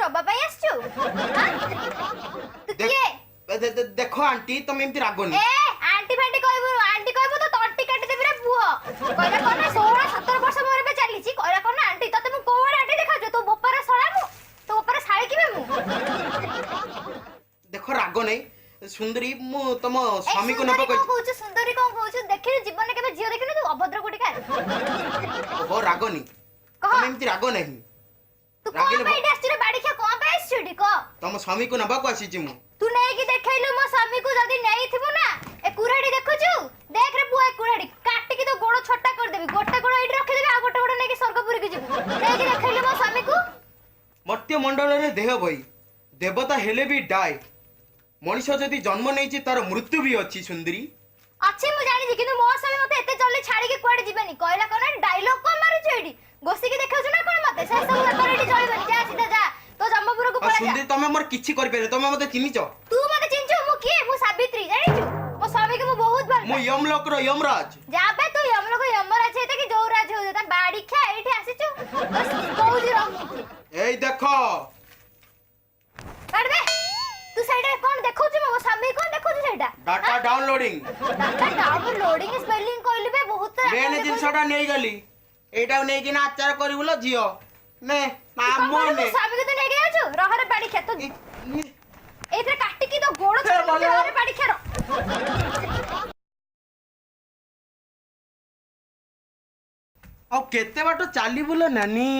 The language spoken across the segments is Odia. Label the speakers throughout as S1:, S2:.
S1: ନବା ପାଇଁ ଆସିଛୁ? ଆଁ? ତୁ କିଏ?
S2: ଦେଖ ଆଣ୍ଟି, ତମେ ଏମିତି ରାଗନି।
S1: ଏ, ଆଣ୍ଟି ଫାଣ୍ଟି କହିବୁ, ଆଣ୍ଟି କହିବୁ ତ ତଣ୍ଟି କାଟିଦେବି ରେ ପୁଅ। କହିଲା କଣ ନା, 16-17 ବର୍ଷ ମୋର ଏବେ ଚାଲିଛି, କହିଲା କଣ ନା ଆଣ୍ଟି। ତତେ ମୁଁ କୋଉ ଆଡେ ଆଣ୍ଟି ଦେଖାଉଛି? ତୋ ବୋପାର ଶଳା ମୁଁ, ତୋ ବୋପାର ଶାଳୀ କିବେ ମୁଁ?
S2: ଦେଖ, ରାଗ ନାହିଁ ସୁନ୍ଦରୀ, ମୁଁ ତମ
S1: ଏ
S2: ସ୍ୱାମୀକୁ
S1: ସୁନ୍ଦରୀ
S2: ନେବାକୁ
S1: କଣ କହୁଛୁ? ସୁନ୍ଦରୀ କଣ କହୁଛୁ? ଦେଖିନୁ ଜୀବନରେ କେବେ ଝିଅ ଦେଖିନୁ ତୁ, ଅଭଦ୍ର ଗୁଟିକା।
S2: ଓହୋ, ରାଗନି।
S1: କହ।
S2: ତମେ ଏମିତି ରାଗ ନାହିଁ।
S1: ତୁ କଣ
S2: ରାଗିଲେ
S1: ପାଇଁ ଏଠି ଆସିଛୁ ରେ ବାଡ଼ିଖିଆ? କଣ ପାଇଁ ଆସିଛୁ ଏଠି, କହ।
S2: ତମ ସ୍ୱାମୀକୁ ନେବାକୁ ଆସିଛି ମୁଁ।
S1: ତୁ ନେଇକି ଦେଖେଇଲୁ ମୋ ସ୍ୱାମୀକୁ। ଯଦି ନେଇଥିବୁ ନା, ଏ କୁରାଢି ଦେଖୁଛୁ? ଦେଖ ରେ ପୁଅ, ଏ କୁରାଢି କାଟିକି ତୋ ଗୋଡ ଛୋଟା କରିଦେବି। ଗୋଟେ ଗୋଡ ଏଇଠି ରଖିଦେବି, ଆଉ ଗୋଟେ ଗୋଡ ନେଇକି ସ୍ୱର୍ଗପୁରୀକି ଯିବୁ। ନେଇକି ଦେଖେଇଲୁ ମୋ ସ୍ୱାମୀକୁ।
S2: ମର୍ତ୍ତ୍ୟ ମଣ୍ଡଳରେ ଦେହ ବହି, ଦେବତା ହେଲେ ବି ଡାଏ। ମଣିଷ ଯଦି ଜନ୍ମ ନେଇଛି, ତାର ମୃତ୍ୟୁ ବି ଅଛି ସୁନ୍ଦରୀ।
S1: ଅଛି, ମୁଁ ଜାଣିଛି, କିନ୍ତୁ ମୋ ସ୍ୱାମୀ ମତେ ଏତେ ଜଲ୍ଦି ଛାଡିକି କୁଆଡେ ଯିବେନି। କହିଲା କଣ, ଡାଇଲଗ କଣ ମାରୁଛୁ ଏଇଠି? ଘୋଷିକି ଦେଖାଉଛୁ ନା କଣ ମତେ? ସେ ସବୁ ବେପାର ଏଠି ଚଳିବନି। ଯା, ସିଧା ଯା, ତୋ ଜନ୍ମପୁରକୁ
S2: ଆଉ
S1: ପଳା ଯା।
S2: ସୁନ୍ଦରୀ, ତମେ ମୋର କିଛି କରିପାରିବ? ତମେ ମତେ ଚିହ୍ନିଛ?
S1: ତୁ ମତେ ଚିହ୍ନିଛୁ? ମୁଁ କିଏ? ମୁଁ ସାବିତ୍ରୀ, ଜାଣିଛୁ? ମୋ ସ୍ୱାମୀକୁ ମୁଁ ବହୁତ ଭଲ
S2: ମୁଁ
S1: ପାଏ।
S2: ୟମଲୋକର ୟମରାଜ।
S1: ଯା ବେ, ତୁ ୟମଲୋକ ୟମରାଜ ହେଇଥା କି ଯୋଉ ରାଜ ହଉ, ତା ବାଡିଖିଆ, ଏଇଠି ଆସିଛୁ। କହୁଛି ରହ ମୁଁ କିଏ।
S2: ଏଇ ଦେଖ।
S1: କାଢ ବେ। ତୁ ସେଇଟା କଣ ଦେଖଉଛୁ? ମୋ ସ୍ୱାମୀ କଣ ଦେଖଉଛୁ ସେଇଟା?
S2: Data downloading.
S1: Data downloading spelling କହିଲୁ ବେ ବହୁତ।
S2: ମେନ୍ ଜିନିଷଟା ନେଇଗଲି। ଏଇଟାକୁ ନେଇକିନା ଆଚାର କରିବୁ ଲୋ ଝିଅ। ନେ ଆମ ନେ।
S1: ସ୍ୱାମୀକୁ ତୁ ନେଇକି ଯାଉଛୁ? ରହରେ ବାଡିଖିଆ, ତୁ ଏଇଥିରେ କାଟିକି ତୋ ଗୋଡ
S2: ହେ, ଭଲ।
S1: ରହରେ ବାଡିଖିଆ, ରହ।
S2: ଆଉ କେତେ ବାଟ ଚାଲିବୁ ଲୋ ନାନୀ?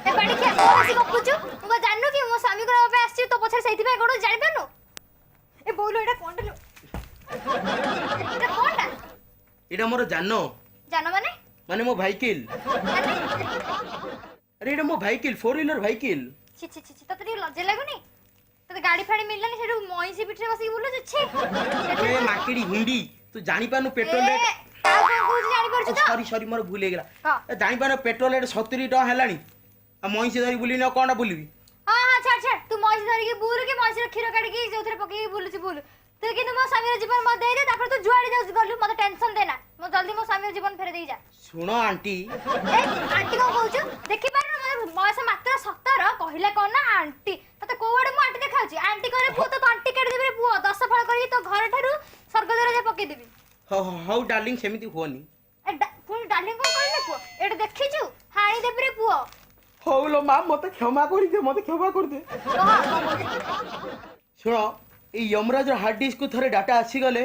S1: ଏ ବାଡିଖିଆ, କଣ ଆସି ଗପୁଛୁ? ମୁଁ କଣ ଜାଣିନୁ କି ମୋ ସ୍ୱାମୀକୁ ନେବା ପାଇଁ ଆସିଛି ତୋ ପଛରେ? ସେଇଥିପାଇଁ ଗୋଡ ଜାଣିପାରୁନୁ? ଏ ବୋଉଲୋ, ଏଇଟା କଣଟା ଲୋ? ଏଇଟା କଣଟା?
S2: ଏଇଟା ମୋର ଯାନ।
S1: ଜାନ ମାନେ?
S2: ମାନେ ମୋ ଭାଇକିଲ।
S1: ମାନେ?
S2: ଆରେ, ଏଇଟା ମୋ ଭାଇକିଲ, ଫୋର ହ୍ୱିଲର ଭାଇକିଲ।
S1: ଛି ଛି ଛି ଛି, ତତେ ଟିକେ ଲଜ୍ଜା ଲାଗୁନି? ତତେ ଗାଡି ଫାଡି ମିଳିଲାନି, ସେଠୁ ମଇଁଷି ପିଠିରେ ବସିକି ବୁଲୁଛୁ? ଛି।
S2: ଏ ମାକିଡି ହୁଣ୍ଡି, ତୁ ଜାଣିପାରୁନୁ ପେଟ୍ରୋଲ
S1: ଏ,
S2: ରେଟ୍?
S1: ଆଉ କଣ କହୁଛୁ ଜାଣିପାରୁଛୁ ତ?
S2: ସରି ସରି, ମୋର ଭୁଲ ହେଇଗଲା।
S1: ହଁ।
S2: ଏ, ଜାଣିପାରୁନୁ ପେଟ୍ରୋଲ ରେଟ୍ 70 ଟଙ୍କା ହେଲାଣି, ଆଉ ମଇଁଷି ଧରି ବୁଲିନି ଆଉ କଣଟା ବୁଲିବି?
S1: ହଁ, ଛାଡ ଛାଡ। ତୁ ମଇଁଷି ଧରିକି ବୁଲୁ କି ମଇଁଷିର କ୍ଷୀର କାଢିକି ଯୋଉଥିରେ ପକେଇକି ବୁଲୁଛୁ ବୁଲୁ। ତୁ କିନ୍ତୁ ମୋ ସ୍ୱାମୀର ଜୀବନ ମତେ ଦେଇଦେ, ତାପରେ ତୁ ଯୁଆଡେ ଯାଉଛୁ ଗଲୁ। ମତେ ଟେନସନ ଦେନା। ମୁଁ ଜଲ୍ଦି ମୋ ସ୍ୱାମୀର ଜୀବନ ଫେରେଇ ଦେଇ ଯା।
S2: ଶୁଣ ଆଣ୍ଟି।
S1: ଏ, ଆଣ୍ଟି କଣ କହୁଛୁ? ଦେଖିପାରୁନୁ ମୋର ବୟସ ମାତ୍ର 17? କହିଲା କଣ ନା ଆଣ୍ଟି। ତତେ କୋଉଆଡେ ମୁଁ ଆଣ୍ଟି ଦେଖାଉଛି? ଆଣ୍ଟି କହିଲେ ପୁଅ, ତୋ ତଣ୍ଟି କାଟିଦେବି ରେ ପୁଅ। 10 ଫଳ କରିକି ତୋ ଘର ଠାରୁ ସ୍ୱର୍ଗଦ୍ୱାର ଯାଏ ପକେଇଦେବି।
S2: ହଉ ହଉ ଡାର୍ଲିଂ, ସେମିତି ହୁଅନି।
S1: ଏ ପୁଣି ଡାର୍ଲିଂ କଣ କହିଲେ ପୁଅ? ଏଇଟା ଦେଖିଛୁ, ହାଣି ଦେବି ରେ ପୁଅ।
S2: ହଉ ଲୋ ମା, ମତେ କ୍ଷମା କରିଦେ, ମତେ କ୍ଷମା କରିଦେ।
S1: କହ, କଣ କହୁଛୁ?
S2: ଶୁଣ, ଏଇ ୟମରାଜର ହାର୍ଡ ଡିସ୍କକୁ ଥରେ ଡାଟା ଆସିଗଲେ